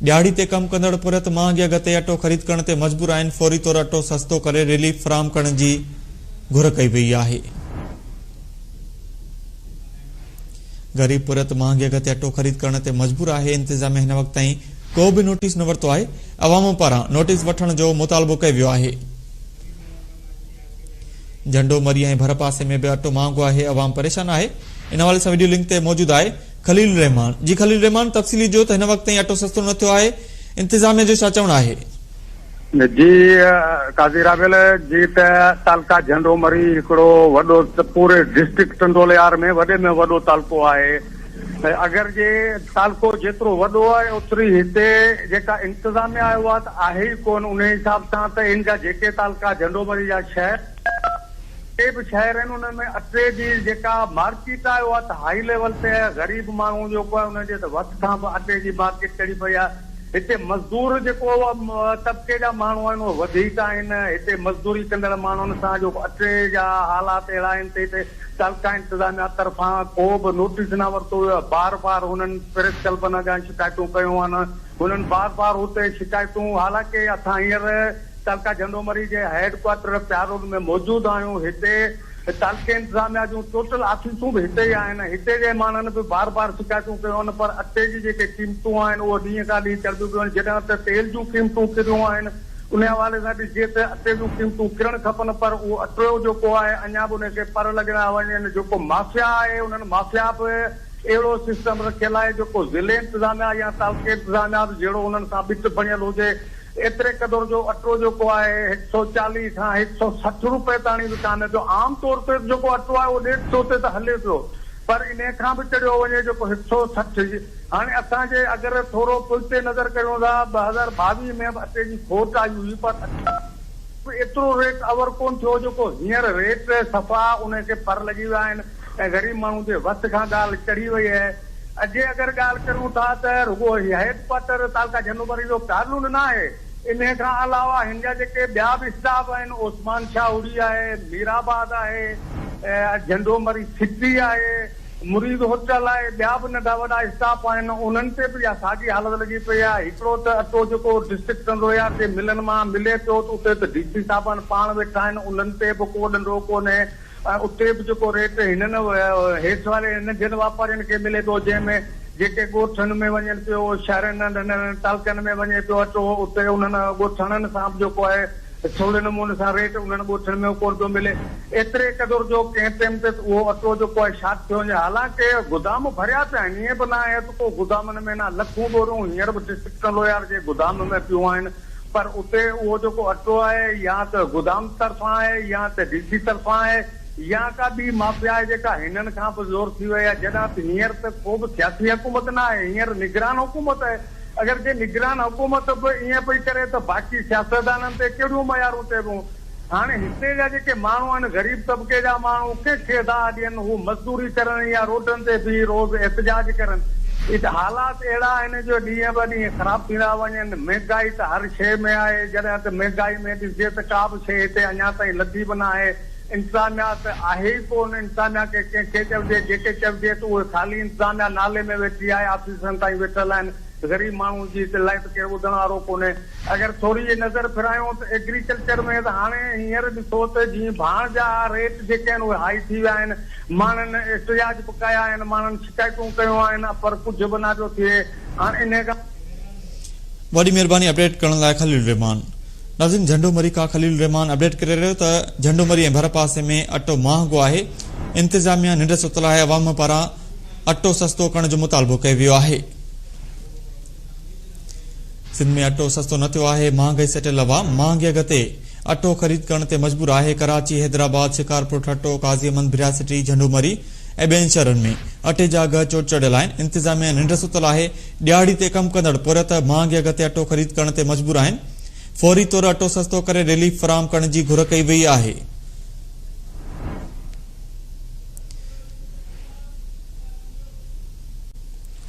ڏهاڙي تي ڪم ڪندڙ پورهيت مهانگي اگهه تي اٽو خريد ڪرڻ تي مجبور آهن، فوري طور اٽو سستو ڪري رليف فراهم ڪرڻ جي گهر ڪئي وئي آهي. غريب پورهيت مهانگي اگهه تي اٽو خريد ڪرڻ تي مجبور آهي، انتظاميا هن وقت تائين ڪو به نوٽيس نه ورتو آهي، عوام پاران نوٽيس وٺڻ جو مطالبو ڪيو ويو آهي. جهنڊو مري ۽ ڀرپاسي ۾ به اٽو مهانگو آهي، عوام پريشان آهي، ان حوالي سان وڊيو لنڪ تي موجود آهي خليل الرحمان جي خليل الرحمان تفصيلي ڏيو ته هن وقت تائين اٽو سستو نه ٿيو آهي، انتظاميا جو ڇا چوڻ آهي؟ جي قاضي رابيل جي ته تعلقه جهنڊو مري هڪڙو وڏو پوري ڊسٽرڪٽ ٽنڊولهيار ۾ وڏي ۾ وڏو تعلقو آهي اگر جي تعلقو جيترو وڏو آهي اوتري هتي جيڪا انتظاميا آهي اها ته آهي ئي ڪونه انهي حساب سان ته ان جا جيڪي تعلقا جهنڊو مري جا شهر جيڪي به شهر آهن انهن ۾ اٽي جي جيڪا مارڪيٽ آهي اها ته هائي ليول تي آهي غريب ماڻهو جيڪو آهي ان جي ته وس کان به اٽي جي مارڪيٽ چڙهي پئي آهي هتي مزدور جيڪو طبقي جا ماڻهو آهن اهي وڌيڪ آهن، هتي مزدوري ڪندڙ ماڻهن سان جو اٽي جا حالات اهڙا آهن ته هتي تعلقه انتظاميا طرفان ڪو به نوٽيس نه ورتو ويو آهي، بار بار هنن پريس ڪلبن اڳيان شڪايتون ڪيون آهن، هنن بار بار هتي شڪايتون حالانڪه اسان هينئر تعلقه جهنڊو مري جي هيڊ ڪوارٽر پيار روڊ ۾ موجود آهيون، هتي تعلقي انتظاميا جون ٽوٽل آفيسون به هتي ئي آهن، هتي جي ماڻهن به بار بار شڪايتون ڪيون آهن پر اٽي جي جيڪي قيمتون آهن اهي ڏينهن کان ڏينهن چڙهنديون پيون وڃن، جڏهن ته تيل جون قيمتون ڪريون آهن انهي حوالي سان ڏسجي ته اٽي جون قيمتون ڪرڻ کپن پر اهو اٽو جيڪو آهي اڃا به انهي کي پر لڳندا وڃن، جيڪو مافيا آهي انهن مافيا به اهڙو سسٽم رکيل آهي جيڪو ضلعي انتظاميا يا تعلقي انتظاميا به جهڙو انهن سان ٻٽ بڻيل هجي. ايتري قدر جو اٽو جيڪو آهي هڪ سئو چاليهه کان هڪ سئو 60 روپئي تاڻي وڪامي پيو. عام طور تي جيڪو اٽو آهي اهو ڏيڍ سئو تي ته هلي پيو پر انهي کان به چڙهيو وڃي جيڪو هڪ سئو 60. هاڻي اسان جي اگر ٿورو پوئتي نظر ڪريون ٿا 2022 ۾ به اٽي جي کوٽ آئي هئي پر به ايترو ريٽ اور ڪونه ٿيو جيڪو هينئر ريٽ صفا انهي کي پر لڳي ويا آهن ۽ غريب ماڻهو جي وس کان ڳالهه چڙهي وئي آهي. جي اگر ڳالهه ڪريون ٿا ته رڳو هي هيڊ ڪوارٽر تعلقه جهنوبري جو پيارلون نه آهي. انهي کان علاوه هن جا جيڪي ٻيا به اسٽاپ آهن عثمان شاهوڙي آهي، مير آباد آهي، جهنڊو مري سٽي آهي، مريد هوٽل آهي، ٻيا به ننڍا وڏا اسٽاپ آهن انهن تي به اها ساڳي حالت لڳي پئي آهي. هڪڙو ته اٽو جيڪو ڊسٽرڪٽ ٽنڊويار جي ملن مان ملي پيو ته اتي ته ڊي سي صاحبان پاڻ ويٺا آهن انهن تي به ڪو ڏنڊو ڪونهي ۽ اتي به جيڪو ريٽ هنن هيٺ واري ننڍين واپارين کي ملي ٿو جنهن ۾ جيڪي ڳوٺن ۾ وڃن پيو شهرن ننڍن ننڍن تعلقن ۾ وڃي پيو اٽو اتي انهن ڳوٺاڻن سان به جيڪو آهي سولي نموني سان ريٽ انهن ڳوٺن ۾ ڪونه پيو ملي ايتري قدر جو ڪنهن ٽيم تي ته اهو اٽو جيڪو آهي شارٽ ٿيو وڃي حالانڪه گدام ڀريا پيا آهن ائين به ناهي ته ڪو گدامن ۾ نه لکون ٻوريون هينئر به ڊسٽرڪٽ ٽنڊويار جي گدام ۾ پيون آهن پر اتي اهو جيڪو اٽو آهي يا ته گدام طرفان آهي يا ته ڊي سي طرفان آهي يا ڪا ٻي مافيا آهي جيڪا هنن کان به زور ٿي وئي آهي جڏهن ته هينئر ته ڪو به سياسي حڪومت نه آهي هينئر نگران حڪومت آهي اگر جي نگران حڪومت به ائين پئي ڪري ته باقي سياستدانن تي ڪهڙيون معيارون چئبون. هاڻي هتي جا جيڪي ماڻهو آهن غريب طبقي جا ماڻهو ڪنهن کي دانهن ڏين هو مزدوري ڪرن يا روڊن تي بيهي روز احتجاج ڪرن هت حالات اهڙا آهن جو ڏينهن به ڏينهن خراب ٿيندا وڃن مهنگائي ته هر شيء ۾ آهي جڏهن ته مهنگائي ۾ ڏسجي ته ڪا به شيء هتي اڃا تائين لٿي به ناهي انتظاميا ته آهي ئي ڪونه انتظاميا کي ڪنهن کي چئجي جيڪي چئجي ته اهي خالي انتظاميا نالي ۾ ويٺي آهي آفيسن تائين ويٺل آهن غريب ماڻهو جي لاء ته ڪير ٻڌڻ وارو ڪونهي. اگر ٿوري جي نظر ڦيرايون ته ايگريڪلچر ۾ ته هاڻي هينئر ڏسو ته جيئن ڀاڻ جا ريٽ جيڪي آهن اهي هائي ٿي ويا آهن. ماڻهن احتجاج به ڪيا آهن، ماڻهن شڪايتون ڪيون آهن پر ڪجهه به نه پيو ٿئي. هاڻ انهي کان. وڏي مهرباني اپڊيٽ ڪرڻ لاء خليل الرحمان. ناظرين جهنڊو مري کان خليل الرحمان اپڊيٽ ڪري رهيو ته جهنڊو مري ۽ ڀر پاسي ۾ اٽو مهانگو آهي انتظاميا ننڊ ستل آهي عوام پاران اٽو سستو ڪرڻ جو مطالبو ڪيو ويو آهي. سنڌ ۾ اٽو سستو نه ٿيو آهي، مهانگائي سٽيل عوام مهانگي اگهه تي اٽو خريد ڪرڻ تي مجبور آهي، ڪراچي، حيدرآباد، شڪارپور، ٺٽو، قاضي احمد، ڀرياسٽي، جهنڊو مري ۽ ٻين شهرن ۾ اٽي جا اگهه چوٽ چڙهيل آهن، انتظاميا ننڊ ستل آهي، ڏهاڙي تي ڪم ڪندڙ پورهيت مهانگي اگهه تي اٽو خريد ڪرڻ تي مجبور آهن، فوري طور اٽو سستو ڪري رليف فراهم ڪرڻ جي گهر ڪئي وئي آهي.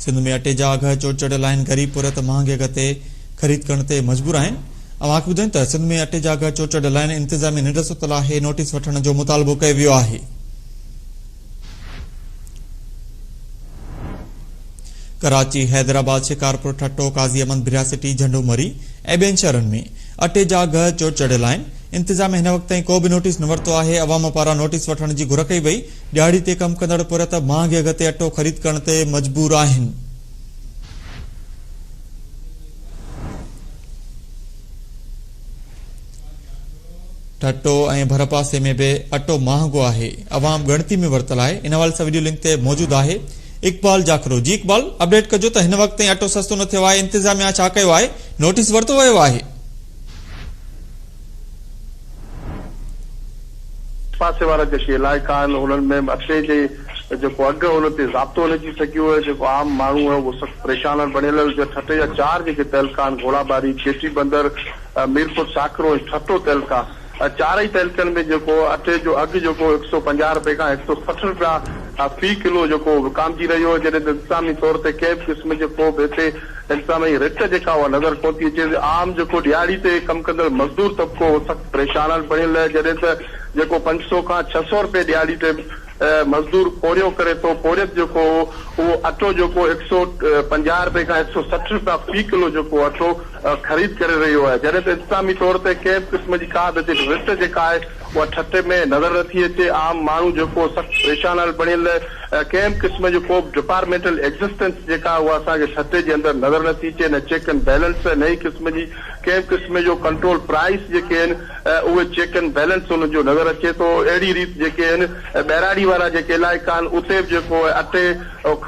سنڌ ۾ اٽي جا اگهه چوٽ چڙهيل آهن، غريب پورهيت مهانگي اگهه تي خريد ڪرڻ تي مجبور آهن. اوهان کي ٻڌايون ته سنڌ ۾ اٽي جا اگهه چوٽ چڙهيل آهن، انتظاميه ننڊ ستل آهي، نوٽيس وٺڻ جو مطالبو ڪيو ويو آهي. ڪراچي، حيدرآباد، شڪارپور، ٺٽو، قاضي احمد، ڀريا سٽي، جهنڊو مري ۽ ٻين شهرن ۾ اٽي جا اگهه چوٽ چڙهيل آهن، انتظاميه هن وقت تائين ڪو به نوٽيس نه ورتو آهي، عوام پاران نوٽيس وٺڻ جي گهر ڪئي وئي، ڏهاڙي تي ڪم ڪندڙ پورهيت مهانگي اگهه تي اٽو خريد ڪرڻ تي مجبور آهن. ٺٽو ۽ ڀرپاسي ۾ به اٽو مهانگو آهي، عوام ڳڻتي ۾ ورتل آهي، ان حوالي سان وڊيو لنڪ تي موجود آهي اقبال جاکرو، جي اقبال اپڊيٽ ڪجو ته هن وقت تائين اٽو سستو نه ٿيو آهي، انتظاميا ڇا ڪيو آهي، نوٽيس ورتو ويو آهي؟ پاسي وارا جيڪي علائقا آهن انهن ۾ به اٽي جي جيڪو اگهه ان تي ضابطو نه اچي سگهيو آهي جيڪو عام ماڻهو آهي اهو سخت پريشان آهن بڻيل آهن جيئن ٺٽي جا چار جيڪي تعلقا آهن گهوڙاٻاري، ڪيٽي بندر، ميرپور ساڪرو ۽ ٺٽو تعلقا چارئي تعلقن ۾ جيڪو اٽي جو اگهه جيڪو هڪ سئو 50 رپئي کان هڪ سئو 60 رپيا في ڪلو جيڪو وڪامجي رهيو آهي جڏهن ته انتظامي طور تي ڪنهن به قسم جي ڪو به هتي انتظامي رٽ جيڪا اها نظر ڪونه ٿي اچي عام جيڪو ڏهاڙي تي ڪم ڪندڙ مزدور طبقو اهو سخت پريشان حال بڻيل آهي جڏهن ته جيڪو 500 کان 600 رپئي ڏهاڙي تي مزدور پورهيو ڪري ٿو پورهيت جيڪو اهو اٽو جيڪو هڪ سئو 50 رپئي کان هڪ سئو 60 رپيا في ڪلو جيڪو اٽو خريد ڪري رهيو آهي جڏهن ته انتظامي طور تي ڪنهن به قسم جي ڪا به هتي رٽ جيڪا آهي اها ٺٽي ۾ نظر نٿي اچي، عام ماڻهو جيڪو سخت پريشان حال بڻيل ڪنهن به قسم جو ڪو به ڊپارٽمينٽل ايگزسٽنس جيڪا اها اسان کي ٺٽي جي اندر نظر نٿي اچي نه چيڪ اينڊ بيلنس نه ئي قسم جي ڪنهن به قسم جو ڪنٽرول پرائس جيڪي آهن اهي چيڪ اينڊ بيلنس انهن جو نظر اچي ٿو اهڙي ريت جيڪي آهن ٻهراڙي وارا جيڪي علائقا آهن اتي به جيڪو اٽي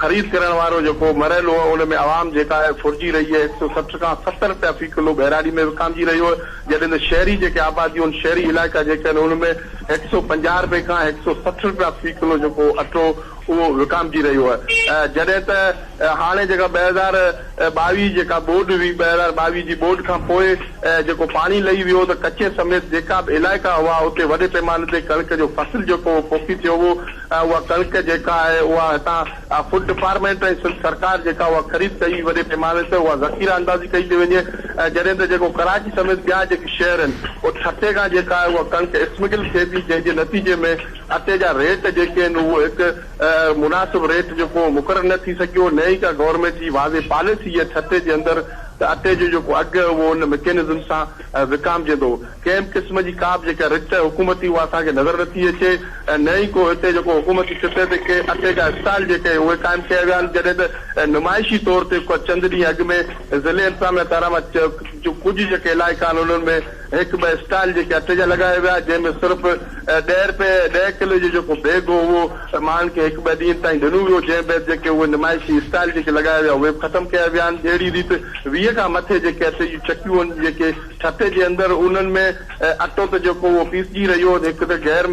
خريد ڪرڻ وارو جيڪو مرحلو آهي ان ۾ عوام جيڪا آهي ڦرجي رهي آهي هڪ سئو 60 کان 70 رپيا في ڪلو ٻهراڙي ۾ وڪامجي رهيو آهي. جڏهن ته شهري جيڪي آباديون آهن، شهري علائقا جيڪي آهن ان ۾ هڪ سئو 50 رپئي کان هڪ سئو 60 رپيا في ڪلو جيڪو اٽو اهو وڪامجي رهيو آهي جڏهن ته هاڻي جيڪا 2022 جيڪا ٻوڏ هئي 2022 جي ٻوڏ کان پوء جيڪو پاڻي لهي ويو ته ڪچي سميت جيڪا به علائقا هئا اتي وڏي پيماني تي ڪڻڪ جو فصل جيڪو اهو پوکي ٿيو هو ۽ اها ڪڻڪ جيڪا آهي اها هتان فوڊ ڊپارٽمينٽ ۽ سنڌ سرڪار جيڪا اها خريد ڪئي وڏي پيماني تي اها ذخيره اندازي ڪئي پئي وڃي ۽ جڏهن ته جيڪو ڪراچي سميت ٻيا جيڪي شهر آهن اهي ٺٽي کان جيڪا آهي اها ڪڻڪ اسمگل ٿئي ٿي جنهن جي نتيجي ۾ اٽي جا ريٽ جيڪي آهن اهو هڪ مناسب ريٽ جيڪو مقرر نه ٿي سگهيو نه ئي ڪا گورنمينٽ جي واضح پاليسي آهي ٺٽي جي اندر ته اٽي جو جيڪو اگهه اهو ان مڪينزم سان وڪامجندو ڪنهن به قسم جي ڪا به جيڪا رٽ حڪومتي اها اسان کي نظر نٿي اچي ۽ نه ئي ڪو هتي جيڪو حڪومتي سطح تي ڪي اٽي جا اسٽال جيڪي اهي قائم ڪيا ويا آهن جڏهن ته نمائشي طور تي چند ڏينهن اڳ ۾ ضلعي انتظاميا طرفان ڪجهه جيڪي علائقا آهن انهن ۾ هڪ ٻه اسٽال جيڪي اٽي جا لڳايا ويا جنهن ۾ صرف ڏهه رپئي ڏهه ڪلو جو جيڪو بيگ هو اهو ماڻهن کي هڪ ٻه ڏينهن تائين ڏنو ويو جنهن بعد جيڪي اهي نمائشي اسٽال جيڪي لڳايا ويا اهي به ختم ڪيا ويا آهن اهڙي ريت 20 کان مٿي جيڪي اٽي جون چڪيون آهن جيڪي ٺٽي جي اندر انهن ۾ اٽو ته جيڪو اهو پيسجي رهيو هڪ ته غير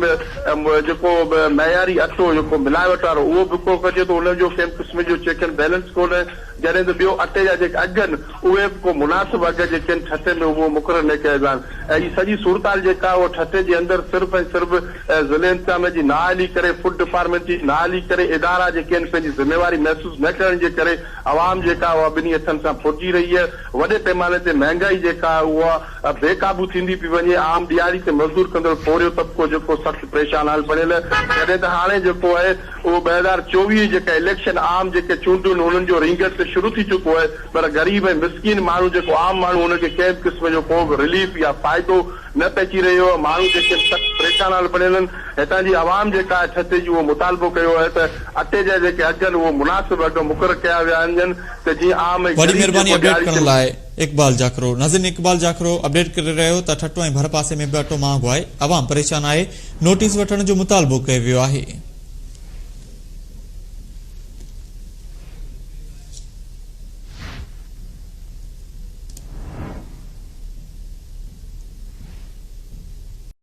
جيڪو معياري اٽو جيڪو ملاوٽ وارو اهو به وڪرو ڪجي ٿو ان جو ڪنهن به قسم جو چيڪ اينڊ بيلنس ڪونهي جڏهن ته ٻيو اٽي جا جيڪي اگهه آهن اهي به ڪو مناسب اگهه جيڪي آهن ٺٽي ۾ اهو مقرر نه ڪيا ويا آهن ۽ هي سڄي صورتحال جيڪا آهي اها ٺٽي جي اندر صرف ۽ صرف ضلعي انتظاميه جي نااهلي ڪري فوڊ ڊپارٽمينٽ جي نااهلي ڪري ادارا جيڪي آهن پنهنجي ذميواري محسوس نه ڪرڻ جي ڪري عوام جيڪا آهي اها ٻنهي هٿن سان ڦرجي رهي آهي وڏي پيماني تي مهنگائي جيڪا آهي اها بي قابو ٿيندي پئي وڃي عام ڏهاڙي تي مزدور ڪندڙ پورهيو طبقو جيڪو سخت پريشان حال بڻيل جڏهن ته هاڻي جيڪو آهي اهو 2024 جيڪا اليڪشن عام جيڪي چونڊون انهن جو رينگٽ ته شروع ٿي چڪو آهي پر غريب ۽ مسڪين ماڻهو جيڪو عام ماڻهو ان کي ڪنهن به قسم جو ڪو به رليف يا فائدو نه پهچي رهيو آهي ماڻهو جيڪي آهن سخت پريشان حال بڻيل آهن هتان جي عوام جيڪا آهي ٺٽي جي اهو مطالبو ڪيو آهي ته اٽي جا جيڪي اگهه آهن اهو مناسب اگهه مقرر ڪيا ويا وڃن ته جيئن عام ۽ وڏي غريب مهرباني جيڪو اپڊيٽ ڏهاڙي ڪرڻ تي لاء اقبال جاکرو. ناظرين اقبال جاکرو اپڊيٽ ڪري رهيو ته ٺٽو ۽ ڀرپاسي ۾ به اٽو مهانگو آهي عوام پريشان آهي نوٽيس وٺڻ جو مطالبو ڪيو ويو آهي.